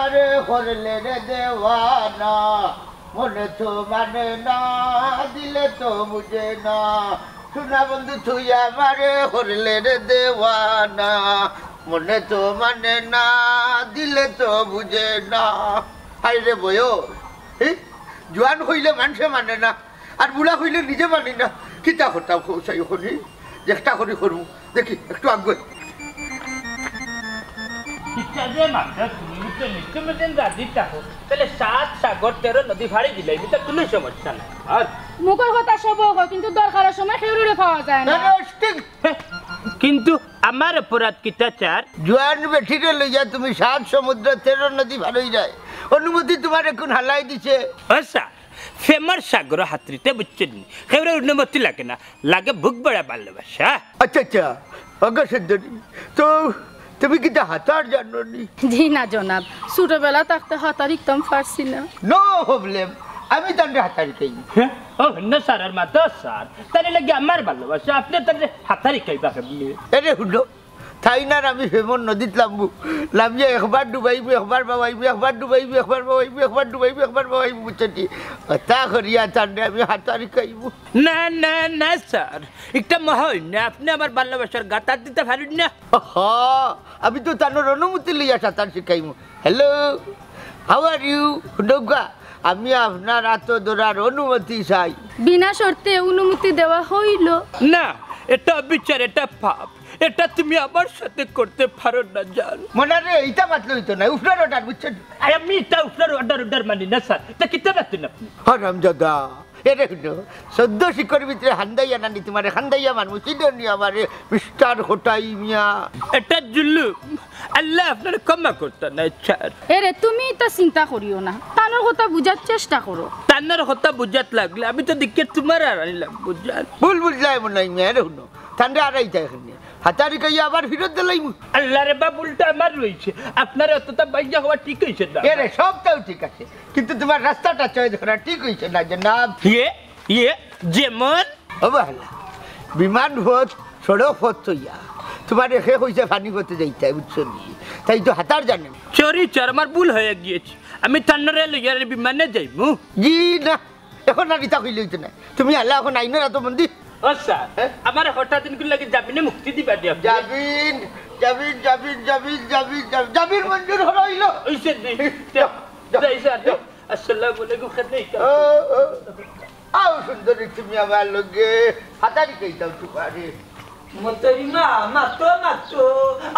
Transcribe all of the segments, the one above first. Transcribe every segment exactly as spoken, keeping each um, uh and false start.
আরে করলে রে দেওয়ানা, মনে তো মানে না, দিলে তো বুঝে না। সোনা বন্ধু তুই আমারে করলে রে দেওয়ানা, মনে তো মানে না, দিলে তো বুঝে না। হায় রে বয়স, এই জোয়ান কইলে মানষে মানে না, আর বুড়া কইলে নিজে মানি না। কিতা করতাম কও চাই অখনি, চেষ্টা করি করমু, দেখি একটু আগে। কিতা যে মাতরা তুমি, বুঝছো নি? তুমি যেন রাজি থাকো, তাইলে সাত সাগর তেরো নদী ফাড়ি দিলাইমু, ইতা কুনু সমস্যা নাই। আর মুখর কথা সব অয়, কিন্তু দরকারর সময় কেউরে পাওয়া যায় না। না, না, ঠিক। কিন্তু আমার অপরাধ কিতা চার? জোয়ান বেটিরে লইয়া তুমি সাত সমুদ্র তেরো নদী ফাড়ি যায়, অনুমতি তুমারে কুন হালায় দিছে? আচ্ছা, প্রেমর সাগরো হাতরিতে বুঝছো নি, কেউরে অনুমতি লাগে না, লাগে বুক ভরা ভালোবাসা। আচ্ছা, আচ্ছা, অগো সুন্দরী, তো তুমি কিতা হাতার জানো নি? জি না জনাব, ছোটবেলা থাকতে হাতার শিখতাম পারছি না। No problem, আমি তানরে হাতার শিখাইমু। হ্যাঁ? ও, না স্যার, আর মাতো স্যার, তাইলে লাগে আমার ভালোবাসা, আপনে তানরে হাতার শিখাইবা কেমনে? এরে হুনো, তাইন আর আমি প্রেমর নদীত লামমু, লামিয়া একবার ডুবাইমু, একবার বাবাইমু, একবার ডুবাইমু, একবার বাবাইমু, একবার ডুবাইমু, একবার বাবাইমু, বুঝছো নি? অতা করিয়া তানরে আমি হাতার শিখাইমু। না, না, না স্যার, ইটা মহা অন্যায়, আপনে আমার ভালোবাসার গাত আত দিতা পারইন না। হ, আমি তো তানর অনুমতি লইয়া সাঁতার শিখাইমু। Hello, how are you? নৌকা, আমি আপনার আতো ধরার অনুমতি চাই। বিনা শর্তে অনুমতি দেওয়া হইল। না, এটা অবিচার, এটা পাপ, এটা তুমি আমার সাথে করতে পারো না জান। মনারে, ইটা মাতলে অইতো নায়, উপরর order, বুঝছো নি? আরে আমি ইটা উপরর order, order মানি না স্যার, ইটা কিতা মাতইন আপনে? হারামজাদা, এরে হুনো, চৌদ্দ শিকর ভিতরে হান্দাইয়া নানি তুমারে হান্দাইয়া মারমু, চিনো নি আমারে, মিস্টার কটাই মিয়া। এটা জুলুম, আল্লায় আপনারে ক্ষমা করতা নায় স্যার। এরে, তুমি ইতা চিন্তা করিও না, তানর কথা বুঝার চেষ্টা করো। তানর কথা বুঝাত লাগলে আমি তো দেখিয়া তুমারে হারাইলাম, বুঝার। ভুল বুঝলায় মনে অয় মিয়া, এরে হুনো, তানরে হারাইতায় কেনে? হাতার শিখাইয়া আবার ফিরত দিলাইমু। আল্লারে বাপ, ভুলটা আমার অইছে, আপনার অতটা বাইয়া হওয়া ঠিক অইছে না। এরে, সবটাউ ঠিক আছে, কিন্তু তুমার রাস্তাটা choice করা ঠিক অইছে না, জনাব। ইয়ে, ইয়ে, যেমন? ও বালা, বিমান পথ, সড়ক পথ থইয়া তুমারে কে কইছে পানি পথে যাইতায়, বুঝছো নি? তাই তো হাতার জানে না। Sorry স্যার, আমার ভুল অইয়া গিয়াছে, আমি তানরে লইয়া বিমানে যাইমু। জি না, অখন আর ইতা কইলে অইতো নায়। তুমি হালা অখন আইনর আতো বন্দি। ও স্যার, হ্যাঁ? আমারে কটা দিনর লাগি জামিনে মুক্তি দিবা দিয়া। জামিন, জামিন, জামিন, জামিন, জামিন, জামিন, জামিন মঞ্জুর করা অইলো। অইছে নি? যাও, যাও, যাই স্যার, যাও। আসসালামু আলাইকুম, খাদ্য ও, ও, আও সুন্দরী তুমি আমার লগে, হাতারি কইতাম তুমারে। মতরিমা, মাতো, মাতো,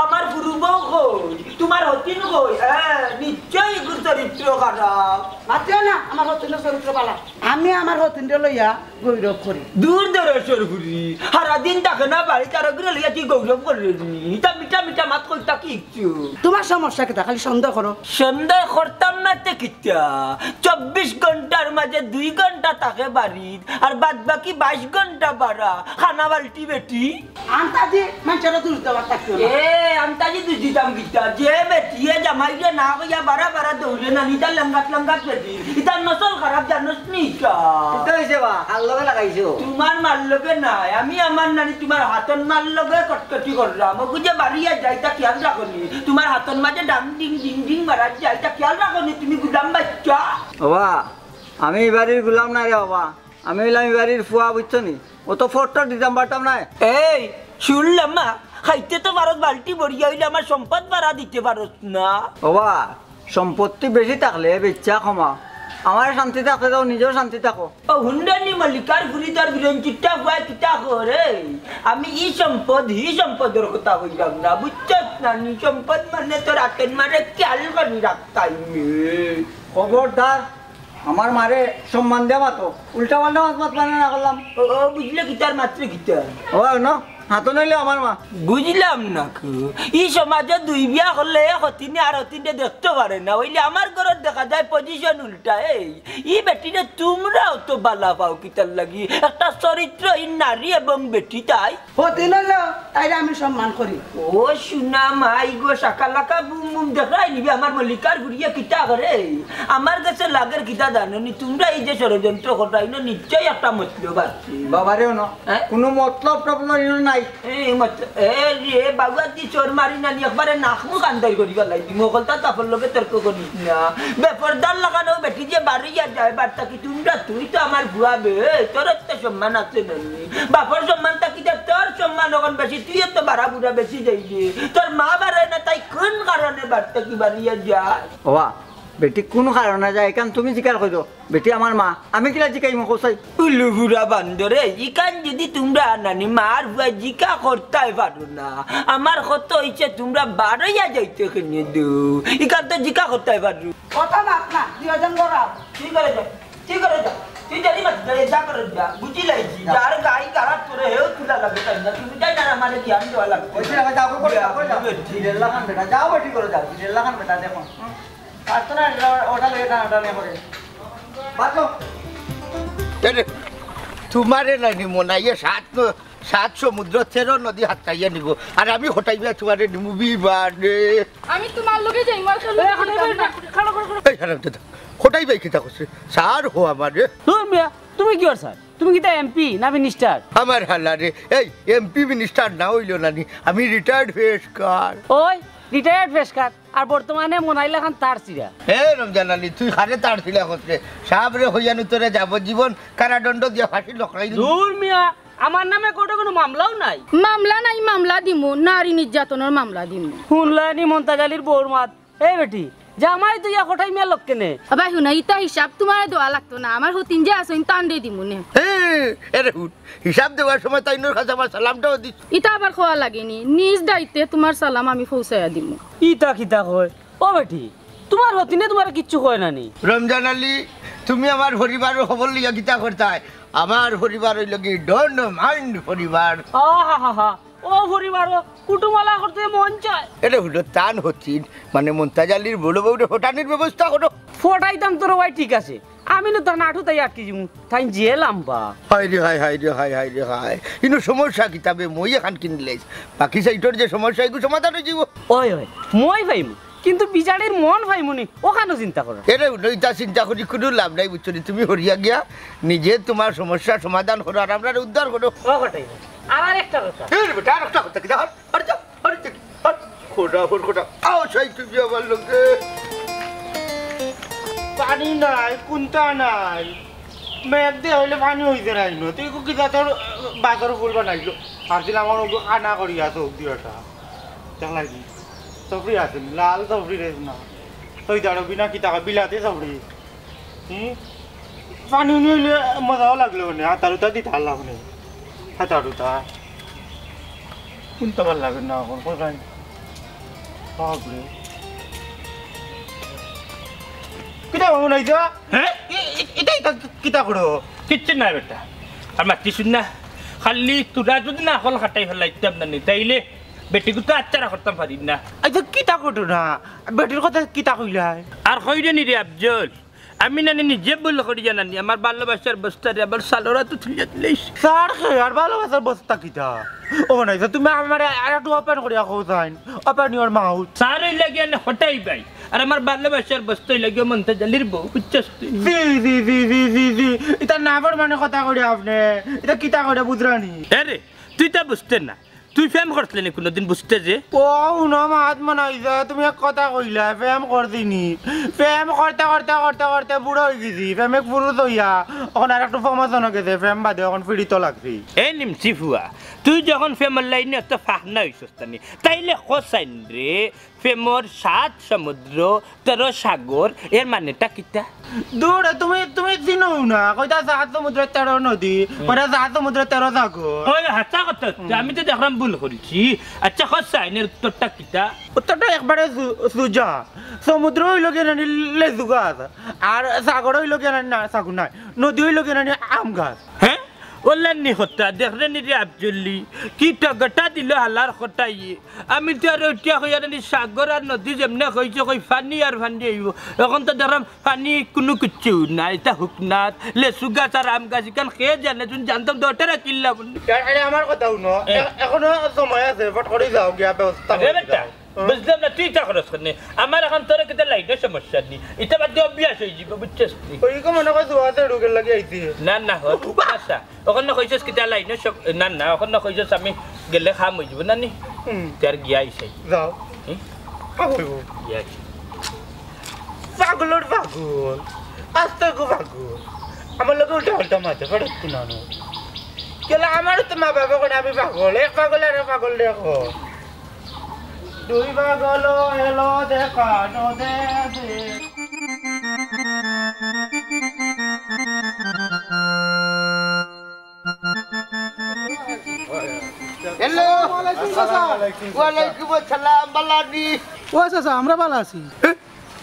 আমার গুরু বউ কই? তুমার হতিন কই? হ্যাঁ, নিশ্চয়ই ইগুর চরিত্র খারাপ। মাতিও না, আমার হতিনর চরিত্র বালা। আমি আমার হতিনরে লইয়া গৌরব করি। দূর দূর সরপুরি, সারাদিন থাকে না বাড়িত, আর ওগুলো লইয়া কি গৌরব করে নি? ইতা মিঠা মিঠা মাত কইতা কি ইচ্ছু? তুমার সমস্যা কিতা? খালি সন্দেহ করো। সন্দেহ করতাম না তে কিতা? চব্বিশ ঘন্টার মাঝে দুই ঘন্টা থাকে বাড়িত, আর বাদ বাকি বাইশ ঘন্টা বারা, খানা বালতি বেটি। আন্তাজি মানষরে দুষ দেওয়ার থাকতো না। এ, আন্তাজি দুষ দিতাম কিতা? যে বেটিয়ে জামাইরে না কইয়া বারা বারা দৌড়ে নানি, ইতা লেঙ্গাত লেঙ্গাত বেটি। ইতার নসল খারাপ জানোস নি ইতা? কিতা অইছে বা? কার লগে লাগাইছো? তুমার মার লগে নায়, আমি আমার নানি তুমার হাতন মার লগে কটকটি করলাম। ও বুঝে বাড়িয়া যাইতা খেয়াল রাখো নি। তুমার হাতন মাঝে ডাং ডিং ডিং ডিং মারা যাইতা খেয়াল রাখো নি তুমি গুলাম বাইচ্চা। বাবা, আমি ই বাড়ির গুলাম নায় রে বাবা। আমি অইলাম ই বাড়ির ফুয়া, বুঝছো নি? অত ফট্টর দিতাম পারতাম নায়। এই, শুনলাম মা, খাইতে তো পারস বালতি ভরিয়া, অইলে আমার সম্পদ বারা দিতে পারস না। বাবা, সম্পত্তি বেশি থাকলে বেচ্চা কমা। আমারে শান্তি থাকতে দাও, নিজেও শান্তি থাকো। ও হুন্ডানি মল্লিকার ফুরি তোর বিরঞ্চিটা ফুয়া কিতা করে? আমি ই সম্পদ, হি সম্পদর কথা কইলাম না, বুঝছস না নি? সম্পদ মানে তোর হাতন মারে খেয়াল করি রাখতাই নে। খবরদার, আমার মারে সম্মান দিয়া মাতো, উল্টা পাল্টা মাত মাত মানে না করলাম। ও, ও, বুঝলে কিতার মাত্রে কিতা? ও, না, হাতন অইলে আমার মা। বুঝলাম না কু। ই সমাজে দুই বিয়া করলে এক হতিনে আর হতিনরে দেখতে পারে না। অইলে আমার ঘরর দেখা যায় position উল্টা। এই, ই বেটিরে তুমরাও তো বালা পাও কিতার লাগি? একটা চরিত্রহীন নারী এবং বেটি তাই। হতিন অইলে তাইরে আমি সম্মান করি। ও সোনা মাই গো, শাকালাকা বুম বুম দেখরায় নি বে, আমার মল্লিকার ফুরিয়ে কিতা করে? আমার গেছে লাগের কিতা জানো নি? তুমরা ই যে ষড়যন্ত্র কররায় ইনো, নিশ্চয় একটা মতলব আছে। বাবারে, অনো হ্যাঁ? কুনু মতলব টতলব ইনো নাই। এই মত, এ রে, বাবুয়া দি চোর মারি নানি, একবারে নাক মুখ আন্দাই করি ফালাই দিমু। অকলতা তাপর লগে তর্ক করিস না। বেপরদার লাখান অউ বেটি যে বারইয়া যায়, বার্তা কি তোমরা, তুই তো আমার বুয়া বে, তোর তো সম্মান আছে নানি। বাপর সম্মান থাকি যা, তোর সম্মান অখন বেশি, তুই তো বাড়া বুড়া বেশি যাইবে। তোর মা বারয় না, তাই কোন কারণে বার্তা কি বারইয়া যায়? ওবা, বেটি কোন কারণে যায়, ইখান তুমি জিকার কইরো। বেটি আমার মা, আমি কিলা জিকাইমু কও চাই? উল্লু বুড়া বান্দরে, ইখান যদি তোমরা নানি মার বুয়া জিকা করতায় পারো না, আমার কত অইছে তোমরা বারইয়া যাইতে কেনে দেও, ইখান তো জিকা করতায় পারো। কথা মাত না, দুইজন গড়াও। তুই করে যা, তুই করে যা, তুই জানি মাত, যা, যা করে যা, বুঝি লাইছি, যা। যার গাই গালাত করে হেও তুলা লাগে তাই না, তুমি যাই না আমারে জ্ঞান দেওয়া লাগবে। ওই যে, যাও, করো, করো, করো, যাও। ঠিক আছে। বিড়েল্লা খান বেটা, যাও, বেটি করে যাও, বিড়েল্লা খান বেটা, দেখো। হুম। পারতো না, এটা, ওটা লইয়া টানাটানি করে। বাঁচো। এরে, তোমারে নাই নি মনে হয়, এ সাত ন-, সাত সমুদ্র, তেরো নদী হাতড়াইয়া নিব। আর আমি হটাইবা তোমারে নিমু বিমানে। আমি তোমার লগে যাইমু, আর কেউ লগে যাইতাম না। এই হারামজাদা, হটাইবায় কিতা করছে? স্যার হো আমারে। ধুর মিয়া, তুমি কিওর স্যার? তুমি কিতা এমপি না মিনিস্টার? আমার হালারে, এই এমপি মিনিস্টার না অইলো নানি, আমি রিটায়ার্ড পেশকার। ওই, রিটায়ার্ড পেশকার। আর বর্তমানে মনাইলা খান তার ছিড়া। এ রমজান আলী, তুই কারে তার ছিড়া করছে? সাবরে কইয়া নু তোরে যাবজ্জীবন কারাদণ্ড দিয়া ফাঁসি লকড়াই দিমু। ধুর মিয়া, আমার নামে কোর্টে কোনো মামলাও নাই। মামলা নাই, মামলা দিমু, নারী নির্যাতনর মামলা দিমু। হুনলায়নি মন্তাজ আলীর বউর মাত। এ বেটি, জামাই তুই ইয়া কটাই মিয়া লোক কেনে? আবাই হুনা, ইতা হিসাব তোমারে দেওয়া লাগতো না, আমার হতিন যে আছইন তানরে দিমু নে। এ, এরে হুন, হিসাব দেওয়ার সময় তাইনর কাছে আমার সালামটাও দিস। ইতা আবার কওয়া লাগেনি, নিজ দায়িত্বে তোমার সালাম আমি পৌঁছাইয়া দিমু। ইতা কিতা কয়? ও বেটি, তোমার হতিনে তোমারে কিচ্ছু কয় না নি? রমজান আলী, তুমি আমার পরিবারর খবর লইয়া কিতা করতায়? আমার পরিবার অইলো কি ডন মাইন্ড পরিবার। আহা হা হা, ও পরিবার, ও কুটুমালা করতে মন চায়। এরে হুনো, তান হতিন, মানে মন্তাজ আলীর বড় বউরে ফটানির ব্যবস্থা করো। ফটাইতাম তোর ভাই, ঠিক আছে, আমি না তার নাটু তাই আটকি যিমু, তাই যে লাম্বা। হায় রে হায়, হায় রে হায়, হায় রে হায়। ইনো সমস্যা কিতা বে, মই এখান কিনলে বাকি সাইটর যে সমস্যা, এগু সমাধান অই যিবো। ওই, ওই, মই পাইমু, কিন্তু বিচারির মন পাইমু নি, ওখানো চিন্তা করো। এরে হুনো, ইতা চিন্তা করি কোনো লাভ নাই, বুঝছো নি? তুমি হরিয়া গিয়া নিজে তোমার সমস্যা সমাধান করো, আর আমরারে উদ্ধার করো। ও কটাই, আর আরেকটা কথা। এরে বেটা, আরেকটা কথা কিতা? হট, হট যা, হট যা, হট। খোদা, হট খোদা। আও, সাই তুমি আমার লগে। পানি নাই, কুন্তা নাই। মেঘ দিয়া অইলে পানি অইতে নাই ন। তুই কিতা তোর বাসর ফুল বানাইলো। আর দিন আমার ওগু আনা করিয়া চোখ দিওটা। দেখলাই নি? সফরি আছে নি? লাল সফরি রে না। তুই দাঁড়াবি না কিতা, বিলাতি সফরি। হুম? পানি উনি অইলে মজাও লাগলো মানে। হাতারুতা দিতে হারলাম মানে। হাতারুতা। কুন্তা ভালা লাগে না অখন, কোথায়? বাপরে। কিতা বাবু নাই তো? হ্যাঁ? এ, এ, এটা, এটা কিতা করো? কিচ্ছু না বেটা। আর মাতিস না। খালি তোরা যদি না হল খাটাই ফেলাইতাম না নি, তাইলে বেটিগু তো আচ্ছারা করতাম পারি না। আচ্ছা, কিতা করো না? বেটির কথা কিতা কইলাই? আর কইরে নি রে আফজল। আমি নানি নিজে ভুল করি জানানি, আমার ভালোবাসার বস্তারে আবার সালোরা তো তুলিয়া দিলেই। স্যার, হে, আর ভালোবাসার বস্তা কিতা? ও নাই, তো তুমি আমারে আর একটু ওপেন করিয়া কও চাইন। Open your mouth। স্যার অইলা গিয়া না হটাই ভাই, আর আমার ভালোবাসার বস্তা অইলা গিয়া মন্তাজ আলীর বউ, বুঝছস তুই? জি, জি, জি, জি, জি, জি। ইতা না বর মানে কথা করি আপনি। ইতা কিতা করে বুঝরানি? এ রে, তুই তা বুঝতে না। তুই প্রেম করছলে নি কোনোদিন বুঝতে যে? ও, হুনো মাত মনাইজা, তুমি এক কথা কইলা, প্রেম করছি নি। প্রেম করতে, করতে, করতে, করতে বুড়া অই গেছি। প্রেমিক পুরুষ অইয়া, অখন আর একটু promotion গেছে, প্রেম বাদে অখন ফিরিত লাগছি। এ নিমচি ফুয়া, তুই যখন প্রেমর লাইনে অত ফাহনা অইছস তানি, তাইলে কছাইন রে, প্রেমর সাত সমুদ্র, তেরো সাগর, এর মানেটা কিতা? দূর, তুমি, তুমি চিনো না, কইতা সাত সমুদ্র তেরো নদী, হুম। কইতা সাত সমুদ্র তেরো সাগর। ওই হাছা কথা, হুম। আমি তো দেখলাম ভুল করিছি। আচ্ছা, কছাইন এর উত্তরটা কিতা? উত্তরটা একবারে সু-, সুজা। সমুদ্র অইলো গিয়া নানি লেচু গাছ, আর সাগর অইলো গিয়া নানি না, সাগর নায়, নদী অইলো গিয়া নানি আম গাছ। হ্যাঁ? ওলার নি হতা, দেখরে নি রে আফজলি, কি টগটা দিল হালার কটাইয়ে। আমি তো আর উঠিয়া কইয়া নি সাগর আর নদী যেমনে কইছে কই পানি আর পানি অইবো। অখন তো দেখলাম পানি কুনু কিচ্ছু নাই, ইতা হুকনাত, লেচু গাছ আর আম গাছ, ইখান কে জানে, তুমি জানতাম তো ওটারা কিনলাম। আরে আমার কথা হুনো, এ। এ-, এখনো সময় আছে, ফট করি যাও গিয়া ব্যবস্থা আরে করি বেটা, যাও। বুঝলাম না, তুই ইতা করস কেনে? আমার অখন তোরে কিতা লাইনর সমস্যা নি? ইতা বাদ দে, অভ্যাস অইযিবো, বুঝছস নি? ওই কো মনে কয় দুয়াতে ঢুকে লাগি আইছি। না, না, হ, আচ্ছা। অখন না কইছস কিতা লাইনর সম-, না, না, অখন না কইছস আমি গেলে কাম অইযিবো না নি? হুম। তে আর গিয়া আইছি। যাও। হুম? কাম অইবো। গিয়া আইছি। পাগলর পাগল। আস্তা গো পাগল। আমার লগে উল্টা পাল্টা মাতে, ফেরত কুনানো। গেলে আমারও তো মা বাবা করে আমি পাগল। এক পাগল আর এক পাগল দেখো। দুই পাগল এলো দেখা নদে দে। হ্যালো। আসসালামু আলাইকুম, চাচা। ওয়ালাইকুম আসসালাম, বালা নি? ও চাচা, আমরা বালা আছি। এ,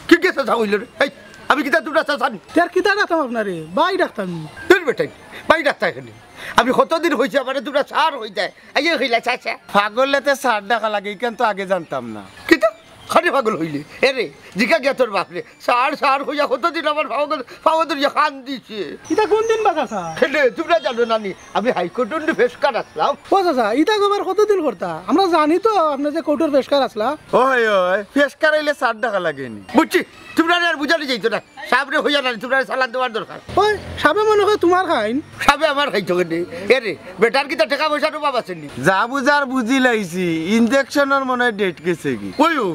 কি কে চাচা কইল রে? এই, আমি কিতা তোমরা চাচা নি? তে আর কিতা ডাকতাম আপনারে? ভাই ডাকতাম নি। তোর বেটাই, ভাই ডাকতা কেনে? আমি কতদিন কইছি আমারে তোমরা স্যার কইতায়। আইয়ে কইলা চাচা। পাগলরে তে স্যার ডাকা লাগে, ইখান তো আগে জানতাম না। কিতা? খালি পাগল কইলে? এরে, জিগা গিয়া তোর বাপরে। স্যার, স্যার কইয়া কতদিন আমার পাও ধর-, পাও ধরিয়া কান্দিছে। ইতা কোন দিন বা চাচা? কেনে, তোমরা জানো না নি? আমি হাইকোর্টর পেশকার আছলাম। ও চাচা, ইতা খবর কতদিন করতা? আমরা জানি তো আপনে যে কোর্টর পেশকার আছলা। ওই, ওই, পেশকার অইলে স্যার ডাকা লাগে নি। বুঝছি, তোমরারে আর বুঝানি যাইতো না। সাবরে কইয়া না নি, তোমরারে চালান দেওয়ার দরকার। ওই, সাবে মনে কয় তুমার খাইন। সাবে আমার খাইতো কেনে? এরে, বেটার কিতা টেকা পয়সার অভাব আছে নি? যা বুঝার বুঝিলাইছি, ইনজেকশনর মনে হয় ডেট গেছেগি। ওই, ও,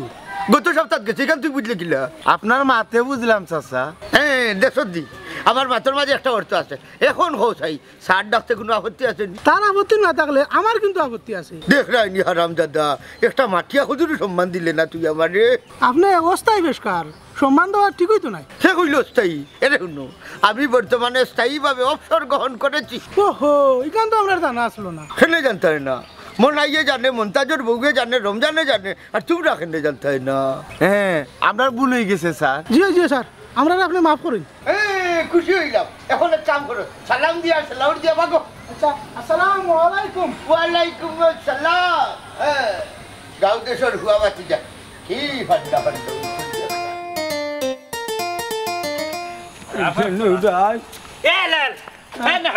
গত সপ্তাহ গেছে, ইখান তুই বুঝলে কিলা? আপনার মাতে বুঝলাম, চাচা। হ্যাঁ, দেখছো দি, আমার মাতর মাঝে একটা অর্থ আছে। অখন কও চাই, স্যার ডাকতে কুনু আপত্তি আছে নি? তার আপত্তি না থাকলে আমার কিন্তু আপত্তি আছে। দেখরায়নি হারামজাদা, একটা মাটিয়া হুজুরও সম্মান দিলে না তুই আমারে। আপনে অস্থায়ী পেশকার, সম্মান দেওয়া ঠিক অইতো নায়। হে কইল অস্থায়ী, এরে হুনো, আমি বর্তমানে স্থায়ীভাবে অবসর গ্রহণ করেছি। ওহো, ইখান তো আমরার জানা আছলো না। কেনে জানতায় না? মনাইয়ে জানে, মন্তাজর বউয়ে জানে, রমজানে জানে, আর তোমরা কেনে জানতায় না? হ্যাঁ, আমরার ভুল অইগেছে, স্যার। জি, জি, স্যার। আমরারে আপনে মাফ করইন। এ, খুশি অইলাম। অখন এক কাম করো, সালাম দিয়া, সালাউর দিয়া ভাগো। আচ্ছা, আসসালামু আলাইকুম। ওয়ালাইকুম আসসালাম। হ্যাঁ, গাঁও দেশর হুয়া বাতি যা। কি ফান্ডা ফান্ডা। এ লাল, এ না,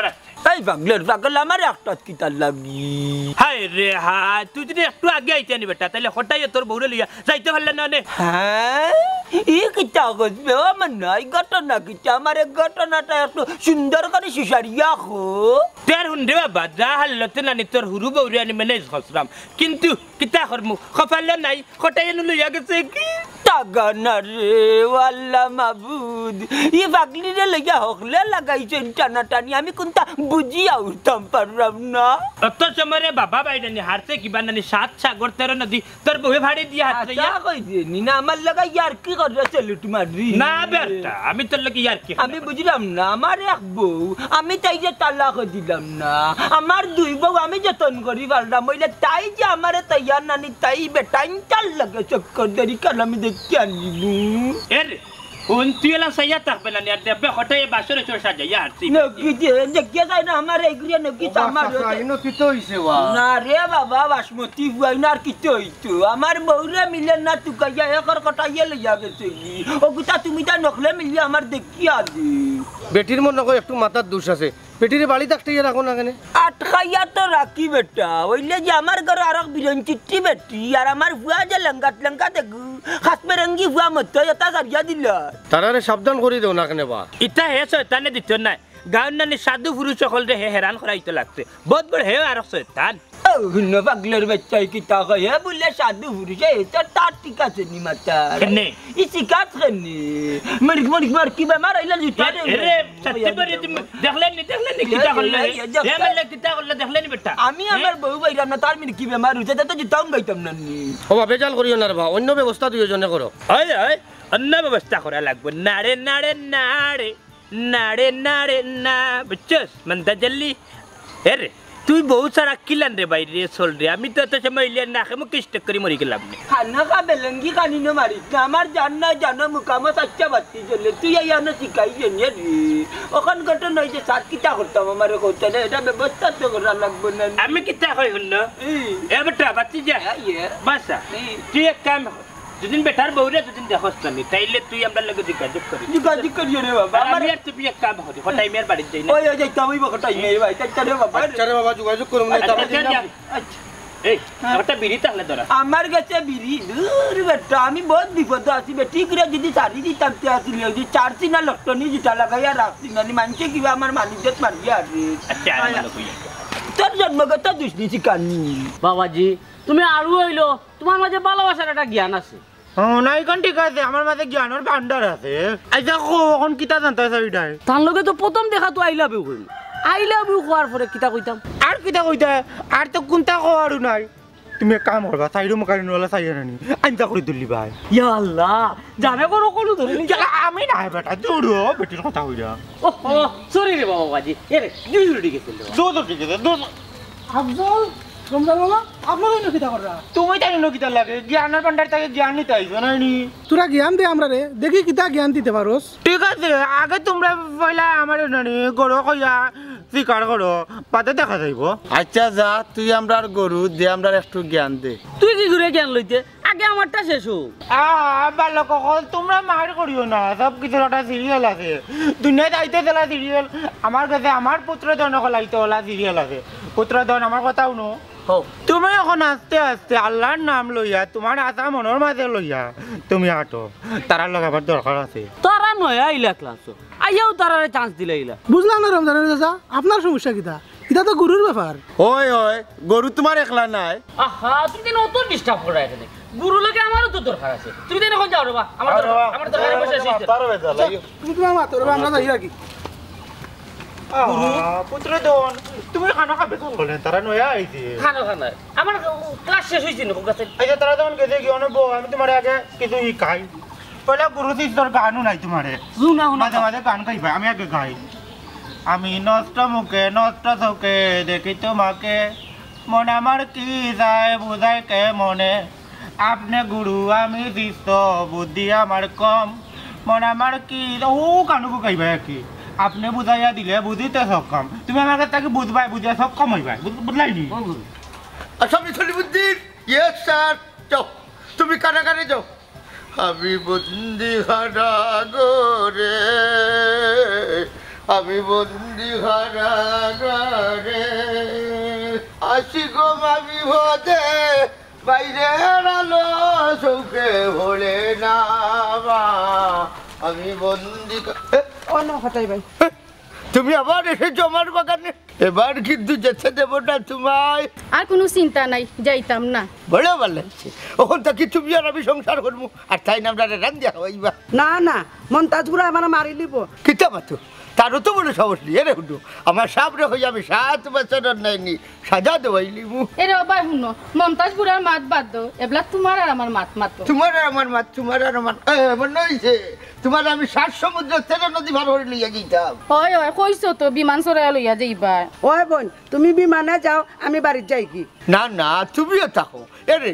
এই পাগলর পাগল, আমার একটাত কিতার লাগি? হায় রে হায়, তুই যদি একটু আগে আইতে নি বেটা, তাইলে কটাইয়ে তোর বউরে লইয়া যাইতে পারলে না নে। হ্যাঁ? ই কিতা কইবে? ও মনাই, ঘটনা কিতা? আমার এক ঘটনাটা একটু সুন্দর করি সুসারিয়া কো। তে আর হুন রে বাবা, যা হাল্লতে নানি তোর হুরু বউরে আনি ম্যানেজ করছলাম, কিন্তু কিতা করমু, কপালো নাই। কটাই এনু লইয়া গেছে কি? টাকা না রে, ও আল্লাহ মাবুদ। ই পাগলিরে লইয়া হকলে লাগাইছইন টানাটানি, আমি কুনতা বুঝিয়া উঠতাম পারলাম না। অত সময় রে বাবা বাইরে নি হারছে কিবা নানি সাত সাগর তেরো নদী, তোর বউয়ে ফাড়ি দিয়া হাত লইয়া। আচ্ছা, কই যে নি না আমার লগে ইয়ার কি করবে সেলুট মারি? না বেটা, আমি তোর লগে ইয়ার কি আমি করবে? বুঝলাম না, আমার এক বউ, আমি তাইরে তালাক দিলাম না। আমার দুই বউ আমি যতন করি পারলাম, অইলে তাই যে আমারে তৈয়ার নানি, তাই বেটাইন তার লগে চক্কর দেরি কাল আমি দেখি আনিবু। এরে, হুন তুই এলা চাইয়া থাকবে না, নিয়ার দেখবে হঠাৎ এ বাসরে চোর সাজাইয়া হারছি। নকি যে, দেখিয়া যায় না আমার এগুলো নকি ও তো আমার বাস, হতে। ইনো কিতা অইছে বা? না রে বাবা, বাসমতি ফুয়াই না আর কিতা অইতো? আমার বউরে মিলে না তুকাইয়া একর কটাইয়া লইয়া গেছে কি? ও গুতা তুমি তা নখলে মিলিয়া আমার দেখিয়া দি। বেটির মনে হয় একটু মাথার দোষ আছে। বেটিরে বাড়িত আটকাইয়া রাখো না কেনে? আটকাইয়া তো রাখি বেটা, অইলে যে আমার ঘরো আরক বিরন চিট্টি বেটি, আর আমার ফুয়া যে লেঙ্গাত লেঙ্গা দেখু, খাস মেরেঙ্গি ফুয়া মতো এটা সারিয়া দিলা। তারারে সাবধান করি দেও না কেনে বা? ইতা হে শয়তানে দিত নায়, গাউর নানি সাধু পুরুষ অকলরে হে হেরান করাইতো লাগছে, বউত বড় হে আরক শয়তান। ও হুনো পাগলর বাইচ্চায় কিতা কয়, হে বুলে সাধু পুরুষে, এটা তার ঠিক আছে নি মাতার। কেনে? ই শিকাত কেনে? মরিক মরিক মার কি বেমার আইলা জুতা এ, রে? এ রে, সত্যি করে তুমি দেখলে নি, দেখলে নি, কিতা করলে? এ, এ, এ, এ, মারলে কিতা করলে, দেখলে নি বেটা? আমি হ্যাঁ? আমার বউ বাইরাম না, তার মির কি বেমার অইছে, তা তো জুতাও গাইতাম না নি। ও বা, বেজাল করিও না রে বা, অন্য ব্যবস্থা দুইজনে করো। ওই, ওই, অন্য ব্যবস্থা করা লাগবো। নাড়ে, নাড়ে, নাড়ে। নাড়ে নাড়ে না, বুঝছস? মন্দা জল্লি। এ রে, তুই বউ ছাড়া কিলান রে বাইরে চল রে। আমি তো এত সময় ইলিয়ান না খেমু কিস্টেক করি মরি গেলাম নে। খানা খা বেলঙ্গি খানি ন মারিস না। আমার জান না জানো মুকামো সাচ্চা বাতি চলে। তুই এই আনো শিখাই জেনে রে। ওখান ঘটনা হইছে সাত কিতা করতাম আমারে কইতে না। এটা ব্যবস্থা তো করা লাগবো না। আমি কিতা কই হুনলো? এই। এ বেটা, বাতি যা। এই, এ। বাসা। এই। তুই এক কাম কর। দুদিন বেটার বউরে দুদিন দেখস না নি, তাইলে তুই আমরার লগে যোগাযোগ করিস। যোগাযোগ করিও রে বাবা। আর আমি আর তুমি এক কাম করি, কটাই মিয়ার বাড়িত যাই না? ওই, ওই, যাইতাম, ওই বকটাই মিয়ার বাড়িত, যাইতাম রে বাবা। আচ্ছা রে বাবা, যোগাযোগ করুম না, আচ্ছা, তাহলে আচ্ছা, যাই না। আচ্ছা। এই, হ্যাঁ। একটা বিড়ি তাহলে ধরা। আমার গেছে বিড়ি, দূর বেটা, আমি বউত বিপদো আছি বে। ঠিক রে, যদি ছাড়ি দিতাম, তে আছিল, যদি ছাড়ছি না, লটকনি যেটা লাগাইয়া রাখছি না, নি মানষে কিবা আমার মানিজ্জত মারবি আর রে। আচ্ছা, আর ভালো কই। তোর জন্মগত দুষ দিছি কানি। বাবাজি, তুমি আরু অইলো, তুমার মাঝে ভালোবাসার একটা জ্ঞান আছে। ও, না, ইখান ঠিক আছে, আমার মাঝে জ্ঞানর ভান্ডার আছে। আচ্ছা, কও, অখন কিতা জানতায় চাও ইটায়? তার লগে তো প্রথম দেখা তো I love you কইমু। I love you কওয়ার পরে কিতা কইতাম? আর কিতা কইতায়? আর তো কুন্তা কওয়ারও নাই। তুমি এক কাম করবা, সাইডো মুখারি নলা চাইয়া নানি, আইন্দা করি তুললি ভাই। ইয়া আল্লাহ, জানে করো কোনো ধরে নি। ইয়ালা, আমি না বেটা, দূর হ, বেটির কথা কইরা। ও, ও, sorry রে বাবা বাজি। এ রে, দুই উল্টি গেছিল রে বাবা। দূর, দূর, ঠিক আছে, দূর। আফজল, রমজান মামা, আপনারা ইনো কিতা কররা? তুমি তাই ইনো কিতা লাগে? জ্ঞানর ভান্ডার থাকি জ্ঞান নিতে আইছো না নি? তোরা জ্ঞান দে আমরারে, দেখি কিতা জ্ঞান দিতে পারোস। ঠিক আছে, আগে তুমরা পয়লা আমারে নানি গরু কইয়া স্বীকার করো, বাদে দেখা যাইবো। আচ্ছা যা, তুই আমরার গরু দে, আমরার একটু জ্ঞান দে। তুই কি করে জ্ঞান লইতে? আগে আমারটা শেষ হোক। আ, বালক অকল, তুমরা মাইর করিও না, সব কিছুর একটা serial আছে। দুনিয়াত আইতে চলা serial, আমার গেছে আমার পুত্রধন অকল আইতে অলা serial আছে। পুত্রধন, আমার কথা হুনো। হো। তুমি অখন আস্তে আস্তে আল্লার নাম লইয়া, তুমার আশা মনর মাঝে লইয়া তুমি আটো। তারার লগে আমার দরকার আছে। তারা নয়া আইলা class-ও, আইয়াউ তারারে chance দিলাইলা। বুঝলাম না রমজানের চাচা, আপনার সমস্যা কিতা? ইটা তো গরুর ব্যাপার। অয়, অয়, গরু তুমার একলা নায়। আহা, তুমি যেন অত disturb করো এখানে। গরু লগে আমারও তো দরকার আছে। তুমি যেন অখন যাও রে বা, আমার আরে দরকার, বা, আমার দরকার আরে পয়সা বা, শেষ। তার বেজাল, আচ্ছা, এই তুমি তুমার মাতো রে বা, আমরা যাই আর কি। আহা, পুত্রধন, তুমি খানা খাবে তো বলে, তারা নয়া আইছে। খানা খানা। আমার class শেষ অইছে না, কোন কাছে? আচ্ছা, তারা যখন গেছে কি অনেক বউ, আমি তুমারে আগে কিছু ই খাই। পয়লা গুরু শিষ্যর গানও নাই তুমারে। হুনা, হুনা। মাঝে মাঝে গান গাইবা, আমি আগে গাই। আমি নষ্ট মুখে, নষ্ট চোখে দেখি তোমাকে, মন আমার কি যায় বুঝায় কে মনে, আপনি গুরু আমি শিষ্য, বুদ্ধি আমার কম, মন আমার কি, ও গানগু গাইবা আর কি। আপনি বুঝাইয়া দিলে বুঝিতে সক্ষম, তুমি আমার কাছ থাকি বুঝবায়, বুঝিয়া সক্ষম অইবায়, বুঝ-, বুঝলায় নি? হুম, হুম। আসামি সলিমুদ্দিন, yes sir, যাও, তুমি কারাগারে যাও। আমি বন্দি কারাগারে, আমি বন্দি কারাগারে, আছি গো মা বিপদে, বাইরের আলো চোখে পড়ে না মা, আমি বন্দি কা-, এ? ও না, ফাটাই ভাই। এ? তুমি আবার এসেছো আমার বাগানে, এবার কিন্তু যেতে দেব না তোমায়। আর কুনু চিন্তা নাই, যাইতাম না। বড় ভালা অইছে, অখন থাকি তুমি আর আমি সংসার করমু, আর তাইন আমরারে রান্ধিয়া খাওয়াইবা। না, না, মন্তাজ বুড়া আমারে মারিলিবো। কিতা মাতো? তারও তো বড় সাহস নি। এরে হুনো, আমার সাবরে কইয়া আমি সাত বছরর নাইনি সাজা দেওয়াইলিমু। এরে ও ভাই হুনো, মন্তাজ বুড়ার মাত বাদ দেও, এবলা তুমার আর আমার মাত মাতো। তুমার আর আমার মাত, তুমার আর আমার, এ, মনে অইছে তুমারে আমি সাত সমুদ্র তেরো নদী পার করি লইয়া যাইতাম। অয়, অয়, কইছো তো বিমান চড়াইয়া লইয়া যাইবা। অয় বইন, তুমি বিমানে যাও, আমি বাড়িত যাইগি। না, না, তুমিও থাকো। এরে,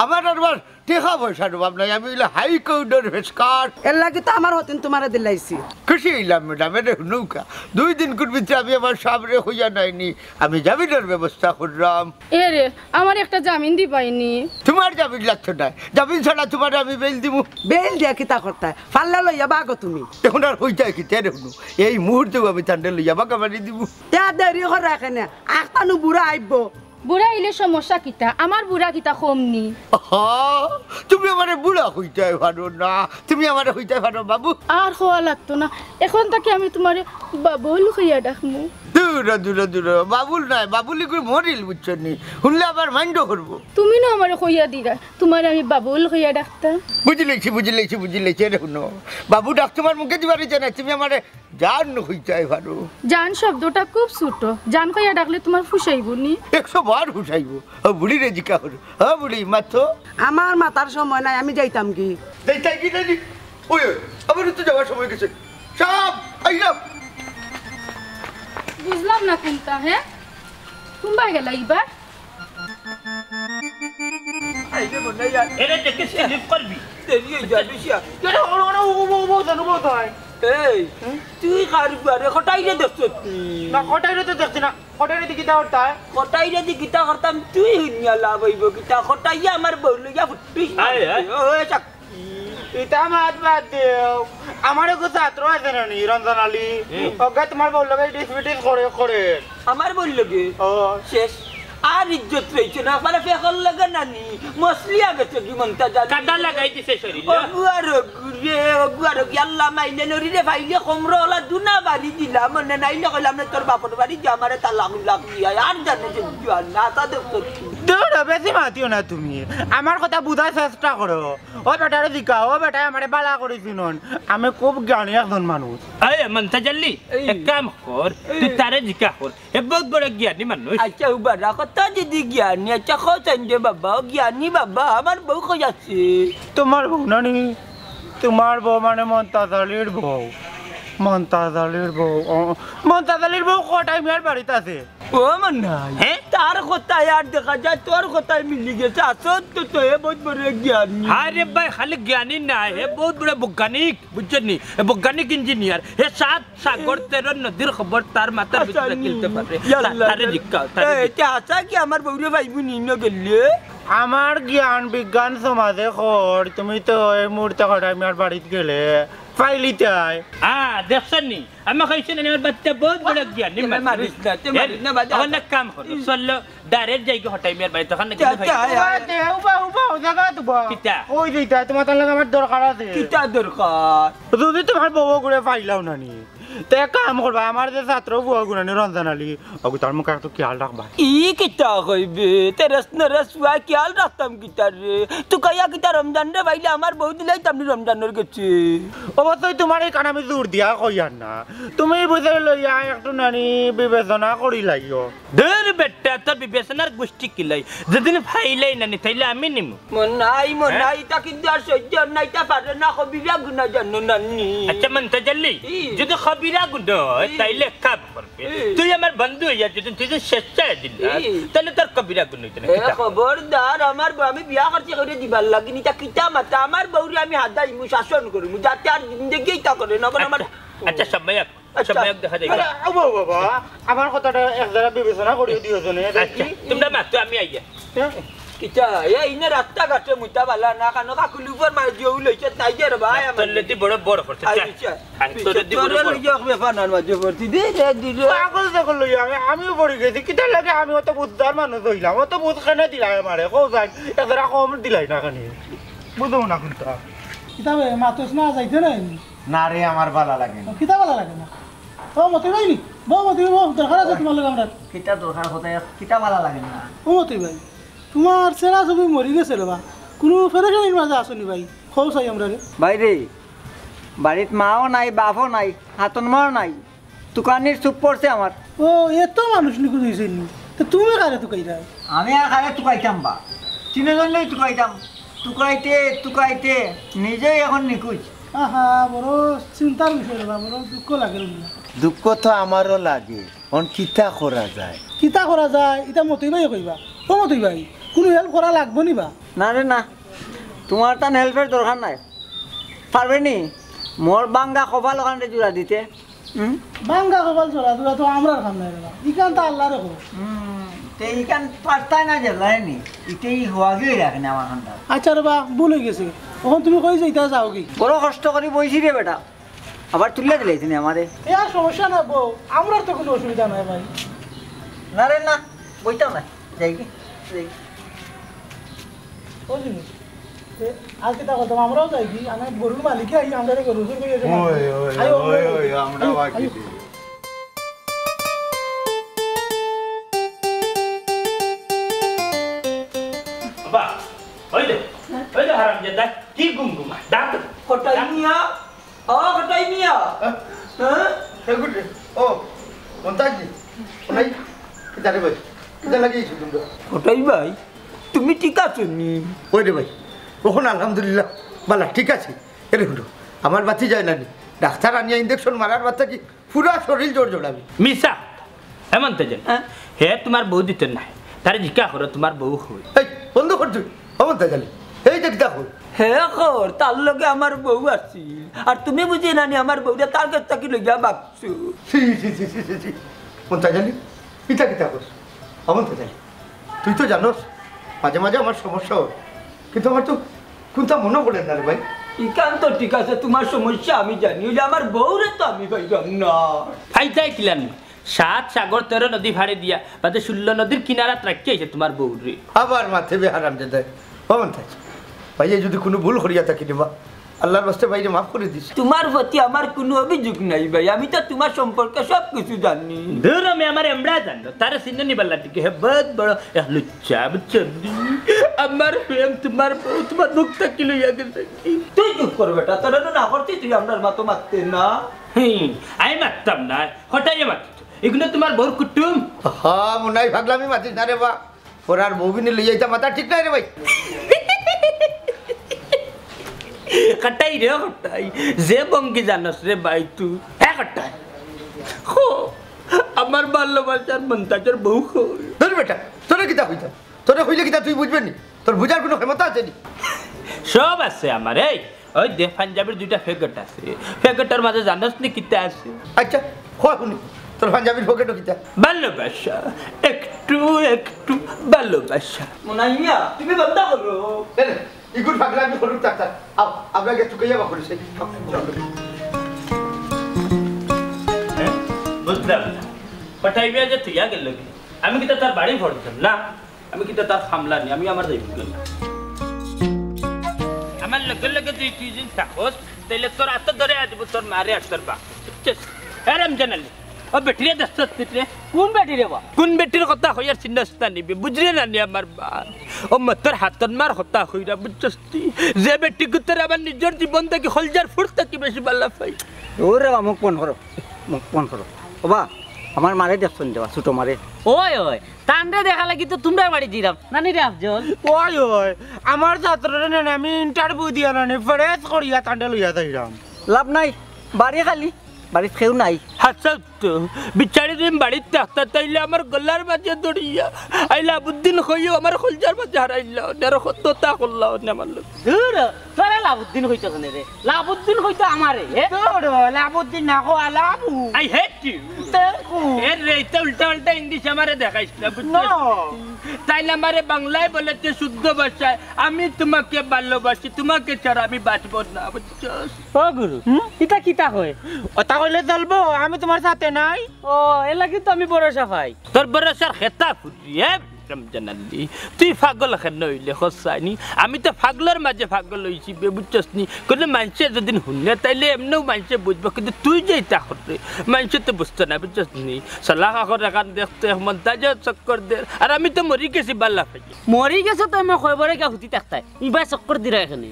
আমার আর বার টেকা পয়সার অভাব নাই, আমি অইলে High Court-র পেশকার। এরলাগি তো আমার হতিন তুমারে দিলাইছি। খুশি অইলাম madam, এরে হুনউক্কা। দুই দিনকুর ভিতরে আমি আমার সাবরে কইয়া নাইনি, আমি জামিনর ব্যবস্থা কররাম। এরে, আমার একটা জামিন দিবায়নি। তুমার জামিন লাগতো নায়, জামিন ছাড়া তুমারে আমি bail দিমু। Bail দিয়া কিতা করতায়? ফাল্লা লইয়া বাগো তুমি। অখন আর কইতায় কিতা রে হুনো, এই মুহূর্তেউ আমি তানরে লইয়া বাগাবাড়ি দিমু। তে আর দেরি কররায় কেনে, আখতানু বুড়া আইবো। বুড়া আইলে সমস্যা কিতা? আমার বুড়া কিতা কম নি? আহা, তুমি আমারে বুড়া কইতায় পারো না, তুমি আমারে কইতায় পারো বাবু। আর কওয়া লাগতো না, অখন থাকি আমি তুমারে বাবুল কইয়া ডাকমু। দূর, দূর, দূর, বাবুল নায়, বাবুল ইগুর মরিল, বুঝছো নি? হুনলে আবার mind-ও করবো। তুমি না আমারে কইয়া দিরায়, তুমারে আমি বাবুল কইয়া ডাকতাম। বুঝিলাইছি, বুঝিলাইছি, বুঝিলাইছি। এরে হুনো, বাবু ডাক তুমার মুখে দিবার অইছে না, তুমি আমারে জান কইতায় পারো। জান শব্দটা খুব ছোট, জান কইয়া ডাকলে তুমার ফুসাইবো নি? একশো বার ফুসাইবো। ও বুড়িরে জিকা করো, ও বুড়ি, মাতো। আমার মাতার সময় নাই, আমি যাইতাম কি? যাইতায় কি নানি? ওই, ওই, আমারও তো যাওয়ার সময় গেছে। সাব, আইলাম। বুঝলাম না কুনটা, হে? কুনবায় গেলা ইবার? আইলে মনে হয় আর এরে দেখে slip করবি। দেরি অই যায়, বেশি আর। এরে, ওরে, ওরে, ও, ও, ও, ও, জানো, ও তো হয়। এই, হুম? তুই কার বারে কটাইরে দেখছস তুই? না, কটাইরে তো দেখছি না। কটাইরে দি কিতা করতায়? কটাইরে দি কিতা করতাম, তুই হুনিয়া লাভ অইবো কিতা? কটাইয়া আমার বউ লইয়া ফুটতিস না। আয়, আয়। ও, এ চাক। ইতা মাত বাদ দেও। আমার এগু ছাত্র আছে না নি, রঞ্জন আলী? হুম। অগু তুমার বউর লগে ইটিস পিটিস করে, করে। আমার বউর লগে? ও। শেষ। আর ইজ্জত রইছে না, মানে ফেকর লাগে নানি, মসলিয়া গেছে কি মন্তাজ আলী? কাদা লাগাই দিছে শরীরে। অগু আর অগু রে, অগু আর অগু, আল্লাহ মাইলে নরি রে, ফাইলে কমরো ওলা দুনা বাড়ি দিলাম, মনে নাইলে কইলাম না তোর বাপর বাড়ি যা, আমারে তালাক উলাক দিয়া, আর জানে যে জুয়ান না, তা দেখছো কি? দূর, বেশি মাতিও না তুমি, আমার কথা বুঝার চেষ্টা করো। ও বেটারে জিকা, ও বেটায় আমারে বালা করি চিনইন, আমি খুব জ্ঞানী একজন মানুষ। এই মন্তাজ আলী, এই। এক কাম কর, তুই এই। তারে জিকা কর। হে বহুত বড় জ্ঞানী মানুষ। আচ্ছা, উবার রাখো তো যদি জ্ঞানী, আচ্ছা, কও চাইন দে বাবা, ও জ্ঞানী বাবা, আমার বউ কই আছে? তোমার বউ নানি? তোমার বউ মানে মন্তাজ আলীর বউ। মন্তাজ আলীর বউ, ও, মন্তাজ আলীর বউ কটাই মিয়ার বাড়িত আছে। ও মনাই, হ্যাঁ? তার কথায় আর দেখা যায়, তোর কথায় মিলি গেছে। আসল তো তো এ বহুত বড় জ্ঞানী। আরে ভাই, খালি জ্ঞানী না, হে বহুত বড় বৈজ্ঞানিক, বুঝছনি? এ বৈজ্ঞানিক ইঞ্জিনিয়ার। হে সাত সাগর তেরো নদীর খবর তার মাথার ভিতরে আচ্ছা, খেলতে পারে। ইয়াল্লা, তারে ইয়াল্লা। জিজ্ঞাসা, তারে এ, জিজ্ঞাসা। এটা হাছা কি আমার বউরে পাইবো নি ন গেলে? আমার জ্ঞান বিজ্ঞান সমাজে খর, তুমি তো এই মুহূর্তে কটাই মিয়ার বাড়িত গেলে পাইলিতায়। হ্যাঁ, দেখছনি? আমি কইছি না, আমার বাচ্চা বহুত বড় জ্ঞানী এ, মানুষ। মারিস না, তে মারিস না, বাদ দে। আমার না কাম করো, চলো, ডাইরেক্ট যাই গো কটাই মিয়ার বাড়িত, ওখানে তে, কিন্তু তে, ভাই। আয়, আয়, আয়। তে, উবা, উবা, ও জায়গা তো বা। কিতা? ওই যে ইটা, তোমার তার লগে আমার দরকার আছে। কিতা দরকার? যদি তোমার বউ করে পাইলাও না নি, তে এক কাম করবা, আমার যে ছাত্র বউ গুনানি রমজান আলী, ওগু তার মুখে একটু খেয়াল রাখবা। ই কিতা কইবে? তে রেস না রেস হুয়া খেয়াল রাখতাম কিতা রে? তুকাইয়া কিতা রমজান রে বাইলে আমার বউ দিলাইতাম নি রমজানর গেছে। অবশ্যই তোমার এই কান আমি জোর দিয়া কইয়ার না। তুমি বুঝে লইয়া একটু নানি বিবেচনা করি লাইও। ধুর বেটা, তোর বিবেচনার গুষ্টি কিলাই। যেদিন ফাইলাই নানি, তাইলে আমি নিমু। মনাই, হ্যাঁ? মনাই, ইটা কিন্তু আর সহ্য অর না, ইটা পারে না, কবিরা গুনা জানো নানি। আচ্ছা, মন্তাজ আলী, ই। যদি কবিরা গুনা অয়, ই। তাইলে কাম করবে। ই। তুই আমার বন্ধু অইয়া যদি তুই যদি স্বেচ্ছায় দিলে, ই। তাইলে তোর কবিরা গুনা অইতো না, এ, কিতা? খবরদার, আমার বউ আমি বিয়া করছি করে দিবার লাগি, ইটা কিতা মাতা, আমার বউরে আমি হাদাইমু, শাসন করমু, যাতে আর জিন্দেগি ইটা করে না, এখন আমার আচ্ছা, আচ্ছা, সময় আচ্ছা। সময় দেখা যাইবে। আরে, ও বাবা, বাবা, আমার কথাটা এক জারা বিবেচনা করিয়া দিও জনে, এটা আচ্ছা, কি? তোমরা মাতো, আমি আইয়া। হ্যাঁ? কিতা, এ, ইনে রাস্তাঘাটে মুতা বালা না, কানো কাকুলি উপর মারি দিও, লইছে, তাই যে রে ভাই, আমার তোর লেতি বড় বড় করছে, আই চা। দিছে। আই, তোর লেতি বড় তোরে বড়। লইয়া এক ব্যাপার না, মাঝে পড়ছি, দে, দে, দে, দে। পাগল ছাগল লইয়া আমি, আমিও পড়ি গেছি, কিতা লাগে আমি অত বুঝদার মানুষ অইলাম, অত বুঝ কেনে দিলাই আমারে, কও যাই, এক জারা কম দিলাই না কেনে? বুঝো না কোনটা? কিতা বে, মাতস না যাইতে নাই? না রে, আমার বালা লাগে না। ও, কিতা বালা লাগে না? ও মতি ভাই নি? বউ মতি ভাই, বউ, দরকার আছে তোমার লগে আমরার। কিতা দরকার, কথা কিতা বালা লাগে না? ও মতি ভাই, তোমার চেহারা ছবি মরি গেছে রে বা। কুনু পেরেশানির মাঝে আছো নি ভাই? কও চাই আমরারে। ভাই রে, বাড়িত মাও নাই, বাপও নাই, হাতন মাও নাই। তুকানির চুপ পড়ছে আমার। ও, এত মানুষ নিখোঁজ অইছে নি? তো তুমি কারে তুকাইরায়? আমি আর কারে তুকাইতাম বা? তিনজনরেই তুকাইতাম। তুকাইতে, তুকাইতে নিজেই এখন নিখোঁজ। আহা, বড় চিন্তার বিষয় রে বা, বড় দুঃখ লাগে রে বা। দুঃখ তো আমারও লাগে। অন কিতা করা যায়? কিতা করা যায়? ইটা মতই ভাই কইবা। ও মতই ভাই, কুনু help করা লাগবো নি বা? না রে না, তোমার তান help-এর দরকার নাই। পারবে নি মোর ভাঙ্গা কপাল ওখানে জুড়া দিতে? হুম? ভাঙ্গা কপাল জুড়া দিবা তো আমরার কাম নাই রে বা। ইখান তো আল্লাহরে কও। হুম, তে ইখান পারতায় না জেলায় নি। ইতেই হওয়া গিয়ে রাখে না আমার খানটা। আচ্ছা রে বা, ভুল অই গেছে। অখন তুমি কই যাইতা যাওগি? বড় কষ্ট করি বইছি রে বেটা। আবার তুলিয়া দিলাইছে নি আমারে। এ আর সমস্যা না বউ, আমরার তো কুনু অসুবিধা নাই ভাই। না রে না, বইতাম না। যাই কি? যাই। ও জিনিস। এ, আর কিতা করতাম, আমরাও যাই কি? আমি গরুর মালিকে আই, আমরারে গরু চুর করিয়া দেন। ওই, ওই, আই, ওই, ওই, ওই, ওই, আমরা আই, বাকি আই। দিই। বাবা, ওই দে, ওই দে হারামজাদা, কি গুমগুমা, দাঁত। কটাই মিয়া, ও কটাই মিয়া। হ্যাঁ? হ্যাঁ? এ গুড রে। ও, মন্তাজ জি। ওলাই, কিতা রে ভাই? কিতা লাগি আইছো তোমরা? কটাই ভাই, তুমি ঠিক আছো নি? ওই রে ভাই, অখন আলহামদুলিল্লাহ, বালা, ঠিক আছে। এরে হুনো, আমার বাতি যায় না নি? ডাক্তার আনিয়া injection মারার বাদ থাকি পুরা শরীর জোর জোড়াবি। মিছা। এমন তো যে, হ্যাঁ? হে তোমার বউ দিত না। তারে জিকা করো, তোমার বউ কই? এই, বন্ধ কর তুই। অমন তাই জানি। এই দেখ, দেখো। হে কর, তার লগে আমার বউ আছিল। আর তুমি বুঝি না নি আমার বউরে তার কাছ থাকি লইয়া ভাগছো। ছি, ছি, ছি, ছি, ছি, ছি। মন তাই জানি? ইটা কিতা কর? অমন তাই জানি। তুই তো জানোস, মাঝে মাঝে আমার সমস্যা হয়। কিন্তু আমার তো কোনটা মনে পড়ে না রে ভাই। ইখান তো ঠিক আছে, তোমার সমস্যা আমি জানি। অইলে আমার বউরে তো আমি পাইলাম না। ফাইতাই কিলান? সাত সাগর তেরো নদী ফাড়ি দিয়া, বাদে ষোলো নদীর কিনারাত রাখিয়া আইছে তুমার বউরে। আবার মাতে বে হারামজাদায়। ও মন্তাজ, ভাইয়ে যদি কুনু ভুল করিয়া থাকি রে বা, আল্লার ওয়াস্তে ভাইরে মাফ করি দিস। তুমার প্রতি আমার কুনু অভিযোগ নাই ভাই, আমি তো তুমার সম্পর্কে সব কিছু জানি। দুর, আমি আমার এমরা জানো, তারে চিনো নি বালা টিকে, হে বহুত বড় এক লুচ্চা, বুঝছো নি? আমার প্রেম তুমার বউ, তুমার মুখ থাকি লইয়া গেছে। তুই চুপ কর বেটা, তোরে তো না করছি তুই আমরার মাতো মাততে না। হুম, আমি মাততাম না, হঠাৎ মাততো। ইগুইন তুমার বউর কুটুম। হা, মুনাই ফাগলামি মাতিস না রে বা। পরার বউবিনে লইয়া ইতা মাতা ঠিক নায় রে ভাই। কটাই রে কটাই, যে ভঙ্গি জানস রে ভাই তুই। হে কটাই, হো, আমার ভালোবাসার মন্তাজর বউ কই? ধর বেটা, তোরে কিতা কইতাম? তোরে কইলে কিতা তুই বুঝবে নি? তোর বুঝার কুনু ক্ষমতা আছে নি? সব আছে আমার। এই, ওই দে, পাঞ্জাবির দুইটা পকেট আছে, পকেটর মাঝে জানস নি কিতা আছে? আচ্ছা, কও হুনি, তোর পাঞ্জাবির পকেটো কিতা? ভালোবাসা, একটু একটু ভালোবাসা। মুনাইয়া, তুমি বন্ধ করো। এই নে, ইগুর ফাগলামি করুক থাক থাক। আও, আমরা গিয়া তুকাইয়া বা করিস। হ্যাঁ? বুঝলাম না। পাঠাইবে যে তুই আগে লগে। আমি কিতা তার বাড়ি পড়তাম না? আমি কিতা তার খামলা নি, আমি আমার যাইব গেলাম। আমার লগে লগে তুই দুই দিন থাকস, তাইলে তোর আতো ধরিয়া দিব, তোর মারে আর তোর বাপ। বুঝছস? এ রমজান আলী, ও বেটিরে দেখছস তুই রে? কোন বেটি রে বা? কোন বেটির কথা কইয়ার চিন্তা চিন্তা নিবি, বুঝরে না নি আমার বাপ? ও মা, তোর হাতর মার কথা কইরা, বুঝছস তুই? যে বেটি গুতরে আমার নিজর জীবন থাকি, কলজার ফুট থাকি বেশি বালা পাই। ওরে বা, মুখ বন্ধ করো, মুখ বন্ধ করো। ও বা, আমার মারে দেখছস নি বা, ছোট মারে? ওই, ওই, তানরে দেখা লাগি তো তুমরার বাড়ি দিলাম, নানি রে আফজল। ওই, ওই, আমার ছাত্ররে নানি আমি interview দিয়া নানি ফেরেজ করিয়া তানরে লইয়া যাইরাম। লাভ নাই, বাড়ি খালি, বাড়িত কেউ নাই। হাছা তো, বিচারি দিন বাড়িত থাকতা, তাইলে আমার গলার মাঝে দড়িয়া, আই লাবুদ্দিন কইও আমার কলজার মাঝে হারাইলা, অনে আর কততা করলা, অনে আমার লগে। দূর, তোরে লাবুদ্দিন কইতো কেনে রে? লাবুদ্দিন কইতো আমারে, এ? তোর লাবুদ্দিন না কো, লাবু। I hate you। দেখো। এ রে, ইতা উল্টা পাল্টা ইংলিশ আমারে দেখাইস না, বুঝছস? No। তাইন আমারে বাংলায় বলেছে শুদ্ধ ভাষায়, "আমি তোমাকে ভালোবাসি, তোমাকে ছাড়া আমি বাঁচব না", বুঝছস? ও গুরু, হুম? ইতা কিতা কয়? ওটা কইলে চলবো? আমি তোমার সাথে নাই। ও, এলা কিন্তু আমি ভরসা পাই। তোর ভরসার খেতা ফুটি, এ? রমজান আলী, তুই পাগল কেনে অইলে কছাইনি? আমি তো পাগলর মাঝে পাগল অইছি বে, বুঝছস নি? কুনু মানষে যদি হুনে, তাইলে এমনেউ মানষে বুঝবো, কিন্তু তুই যে ইতা কররে, মানষে তো বুঝতো না, বুঝছস নি? সালা কাকর এখান দেখতে এক মন্তাজর চক্কর দের, আর আমি তো মরি গেছি বালা পাই। মরি গেছো তো আমি কয়বরে গিয়া হুতি থাকতায়, ইবায় চক্কর দিরা এখানে।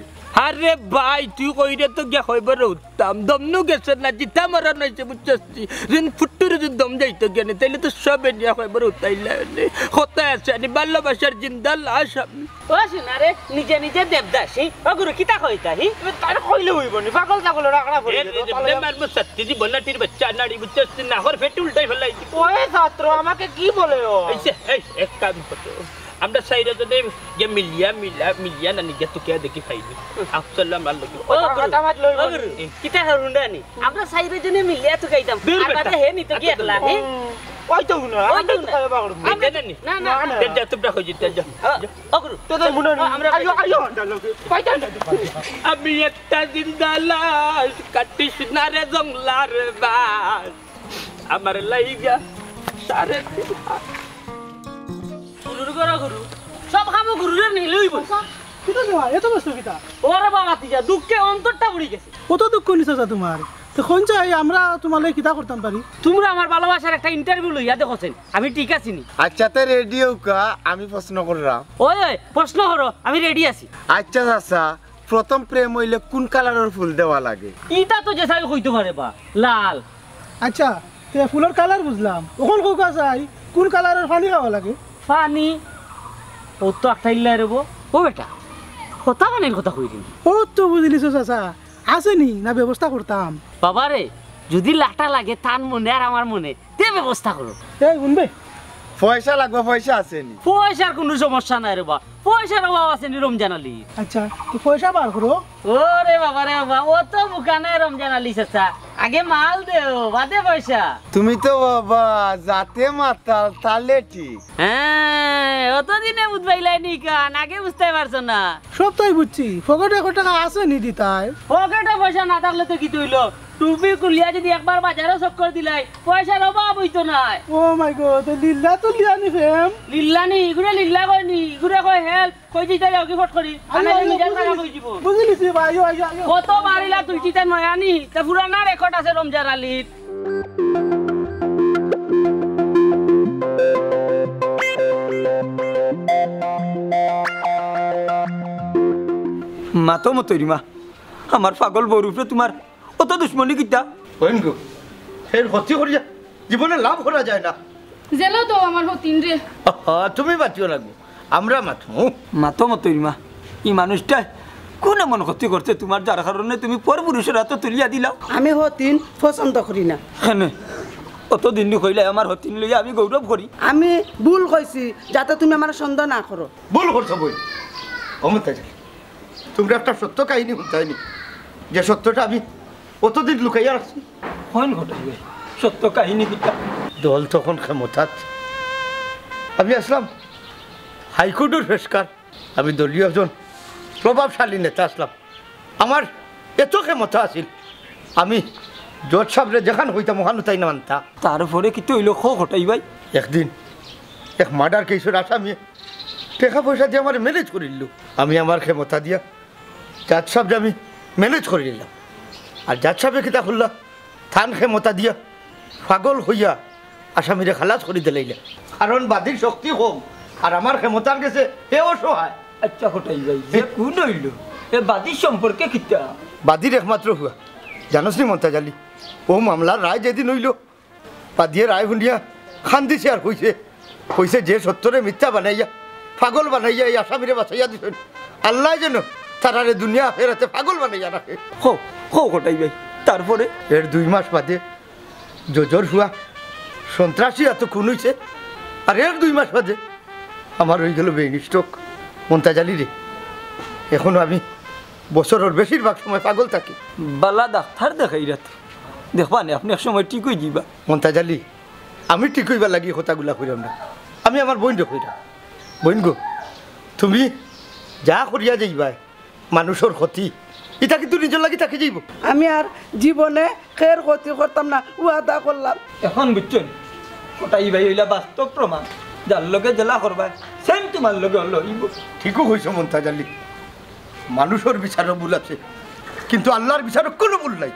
আরে ভাই, তুই কইরে তো গিয়া কয়বরে হুততাম, দমনু গেছে না, জিতা মরণ অইছে, বুঝছস নি? যেন ফুট্টুরে যেন দম যাইতো গিয়া নি, তাইলে তো সবে নিয়া কয়বরে হুতাইলা অনে। কথায় আছে নি, ভালোবাসার জিন্দা লাশ আমি। ও সোনা রে, নিজে নিজে দেবদাসী। ও গুরু, কিতা কইতা, হি? তারে কইলে অইবো নি, পাগল ছাগল রাখড়া এ, পড়ি এ, যেত, এ, তাহলে এ, মারবো সত্যি জীবন লাঠির বাচ্চা, নাড়ি বুঝছস তুই, নাকর ফেটে উল্টাই ফালাই দিবো। ওই ছাত্র, আমাকে কি বলে ও? এই যে, এই, এক কাম করো। আমরা চাইরে জনে গিয়া মিলিয়া, মিলা, মিলিয়া না নিজে তুকে দেখি খাইবি। আফজল আমার লগে। ও গুরু, কথা মাত লইবো ও গুরু, নি? কিতা করুন রে নি? আমরা চাইরে জনে মিলিয়া তুকাইতাম। দূর আর বেটা। বাদে হে নিতো কি একলা, হে? ওই তো না, ওই আমরা তো তো না। খাওয়া পাকড়। আমরা এই জানেন নি? না, না, না, না। না। যা, যা, তোমরা হয়ে যেতে, যা। ও, ও গুরু, তো তো মনে ও, আমরা আইও, আইও, আইও, আইও। পাইতাম না তো। আমি একটা জিন্দা লাশ, কাটিস না রে জংলার বাস। আমার লাইগা সাড়ে তিন হাত। গুরুর ঘরো গুরু, সব কামো গুরুরে নিলে অইবো। কিতা তোমার? এত ব্যস্ত কিতা? ওরে বাবা, তিজা, দুঃখে অন্তরটা পুড়ি গেছে। কত দুঃখ নি চাচা তোমার? তো কোন চাই আমরা তোমার লগে কিতা করতাম পারি? তোমরা আমার ভালোবাসার একটা interview লইয়া দেখো সেন, আমি ঠিক আছি নি? আচ্ছা, তে ready হউকা, আমি প্রশ্ন কররাম। ওই, ওই, প্রশ্ন করো, আমি ready আছি। আচ্ছা চাচা, প্রথম প্রেম অইলে কোন কালারর ফুল দেওয়া লাগে? ইটা তো যে চাই কইতো পারে বা, লাল। আচ্ছা, তে ফুলর কালার বুঝলাম, অখন কউক্কা চাই কোন কালারর পানি খাওয়া লাগে? পানি? ও তো আটকাইল্লা রে বো। ও বেটা, কথা পানির কথা কইলি। ও তো বুঝলিছো চাচা, আছে নি না ব্যবস্থা করতাম? বাবা রে, যদি লাটা লাগে তান মনে আর আমার মনে, তে ব্যবস্থা করো। এই হুনবে? পয়সা লাগবো, পয়সা আছে নি? পয়সার কুনু সমস্যা নাই রে বা, পয়সার অভাব আছে নি রমজান আলী? আচ্ছা, তো পয়সা বার করো। ওরে বাবা রে বাবা, অত বুকা নায় রমজান আলী চাচা, আগে মাল দেও, বাদে পয়সা। তুমি তো বাবা জাতে মাতাল, তালে ঠিক। হ্যাঁ, অতদিনে বুঝবাইলাই নি কান, আগে বুঝতায় পারছো না। সব তাই বুঝছি, পকেটে এক টেকা আছে নি দিতায়? পকেটে পয়সা না থাকলে তো কিতা অইলো, টুপি খুলিয়া যদি একবার বাজারো চক্কর দিলাই, পয়সার অভাব অইতো নায়। ও মাই গড, লিল্লা তুলিয়া নি প্রেম? লিল্লা নি, ইগুরে লিল্লা কয় নি, ইগুরে কয় হেল্প। কই দিতা যাও কি ফট করি? আইও, আনালে আইও, মিজান বুঝি খারাপ গেছি। অই যিবো। বুঝি গেছি বা, আইও, আইও, আইও। কত বারিলা তুলছি তার নয়া নি, তা পুরানা রেকর্ড আছে রমজান আলীর। মাতো মতইর মা, আমার পাগল বউর উপরে তুমার অত দুশমনি কিতা? অইন গো, এর ক্ষতি করিয়া জীবনে লাভ করা যায় না। জেলো তো আমার হতিন রে। আহা, তুমি মাতিও না গো, আমরা মাতমু। মাতো মতইর মা, ই মানুষটায় কোন এমন ক্ষতি করছে তুমার, যার কারণে তুমি পরপুরুষর আতো তুলিয়া দিলাও? আমি হতিন পছন্দ করি না। কেনে? অত দিন দি কইলায় আমার হতিন লইয়া আমি গৌরব করি। আমি ভুল কইছি, যাতে তুমি আমারে সন্দেহ না করো। ভুল করছো বইন। অমতাই তুমরা একটা সত্য কাহিনী হুনতায় নি, যে সত্যটা আমি অতদিন লুকাইয়া রাখছি। অইন ঘটাই ভাই, সত্য কাহিনী কিতা? দল তখন ক্ষমতাত, আমি আছলাম হাইকোর্টর পেশকার, আমি দলীয় একজন প্রভাবশালী নেতা আছলাম। আমার এত ক্ষমতা আছিল, আমি জজ সাবরে যেখান কইতাম অখান তাইন মানতা। তারপরে কিতা অইলো কও ঘটাই ভাই? একদিন এক মার্ডার কেসর আসামি টেকা পয়সা দিয়া আমারে ম্যানেজ করিলিলো। আমি আমার ক্ষমতা দিয়া জজ সাবরে আমি ম্যানেজ করিলিলাম। আর জজ সাবে কিতা করলা, তান ক্ষমতা দিয়া পাগল কইয়া আসামিরে খালাস করি দিলাইলা। কারণ বাদীর শক্তি কম, আর আমার ক্ষমতার গেছে হে অসহায়। আচ্ছা ঘটাই ভাই, যে খুন অইলো, এ বাদীর সম্পর্কে কিতা? বাদীর একমাত্র পুয়া, জানোস নি মন্তাজ আলী, অউ মামলার রায় যেদিন অইলো, বাদীয়ে রায় হুনিয়া কান্দিছে আর কইছে, কইছে যে সত্যরে মিথ্যা বানাইয়া, পাগল বানাইয়া এই আসামিরে বাঁচাইয়া দিছইন, আল্লায় যেন তারারে দুনিয়া আখেরাতে পাগল বানাইয়া রাখে। কও, কও ঘটাই ভাই, তারপরে? এর দুই মাস বাদে জজর পুয়া সন্ত্রাসীর আতো খুন অইছে, আর এর দুই মাস বাদে আমার অইগেলো brain stroke। মন্তাজ আলী রে, এখনো আমি বছরর বেশিরভাগ সময় পাগল থাকি। বালা ডাক্তার দেখাইরা তো, দেখবা নে, আপনে এক সময় ঠিক অইযিবা। মন্তাজ আলী, আমি ঠিক অইবার লাগি কথাগুলা কইরাম না, আমি আমার বইনরে কইরাম। বইন গো, তুমি যা করিয়া যাইবায়, মানুষর ক্ষতি, ইটা কিন্তু নিজর লাগি থাকি যাইবো। আমি আর জীবনে কেউর ক্ষতি করতাম না, ওয়াদা করলাম। এখন বুঝছইন, ঘটাই ভাই অইলা বাস্তব প্রমাণ, যার লগে যেলা করবায়, same তুমার লগে অলা অইবো। ঠিকউ কইছো মন্তাজ আলী, মানুষর বিচারো ভুল আছে, কিন্তু আল্লার বিচারো কুনু ভুল নাই।